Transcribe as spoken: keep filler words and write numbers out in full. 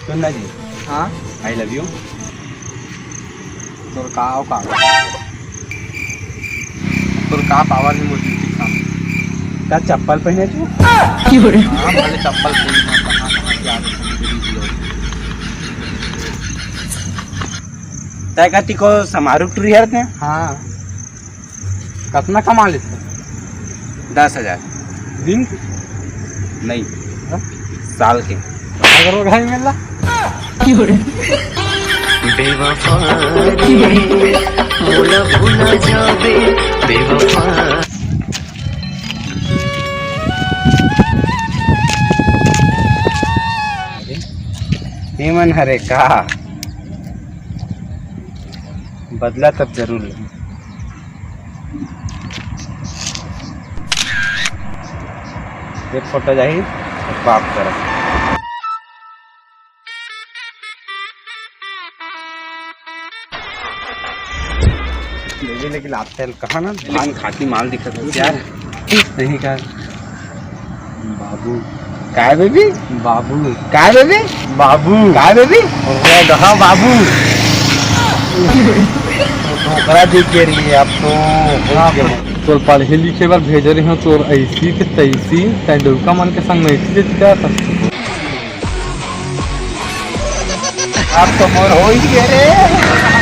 सुन ना जी। हाँ। I love you। तोर का औकात? तोर का पावर हे मोर beauty के सामने? का चप्पल पहने तू? हाँ, भले चप्पल पहने, कहाँ, कहाँ से आ गए? तय का तिको समारू टुरी हर ते? हाँ। कतना कमा लेते? दस हजार। दिन के? नहीं, हाँ? साल के। अगर वो घाई मिलला? बेवफा रे, मोला भुला जाबे, बेवफा। ये मन हरे का? बदला तब जरूर लेहूं। ये फोटो जाही बाप करा। लेकिन, लेकिन आप तेल कहा ना? लेकिन खाकी माल दिखत हे यार। सही का? बाबू। काय baby? बाबू। काय baby? बाबू। काय baby? ओए गहा बाबू। ढोकरा देख के रही है आप तो। तोर पढ़े लिखे बर भेजे रहे हो, तोर ऐसी के तैसी, तै डौका मन के संग में ऐसी के चिका था। आप तो मोर हो ही गए रे।